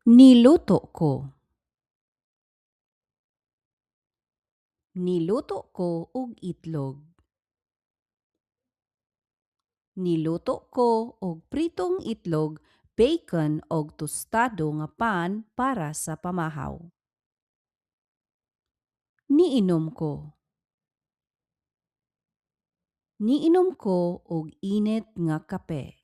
Niluto ko. Niluto ko og itlog. Niluto ko og pritong itlog, bacon og tostado nga pan para sa pamahaw. Niinom ko. Niinom ko og init nga kape.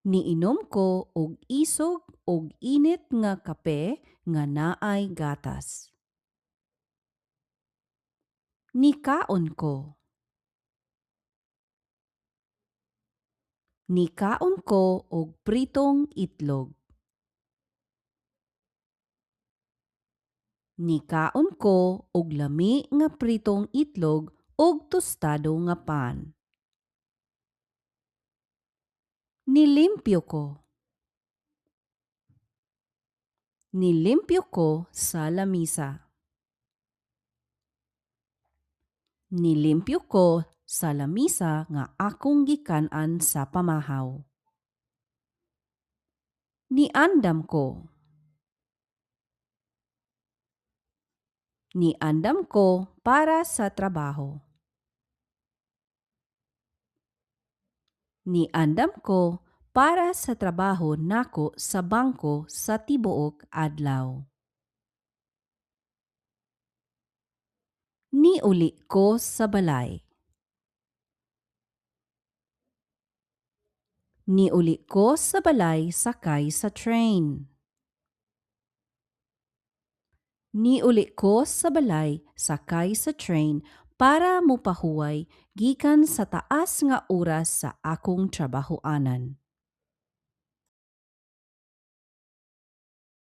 Niinom ko og isog og init nga kape nga naay gatas. Nikaon ko. Nikaon ko og pritong itlog. Nikaon ko og lami nga pritong itlog ug tostado nga pan. Nilimpyo ko. Nilimpyo ko sa lamisa. Nilimpyo ko sa lamisa nga akong gikan-an sa pamahaw. Niandam ko. Niandam ko para sa trabaho. Niandam ko para sa trabaho nako sa bangko sa tibuok adlaw. Niuli ko sa balay. Niuli ko sa balay sakay sa train. Niuli ko sa balay sakay sa train para mopahuway gikan sa taas nga oras sa akong trabahoanan.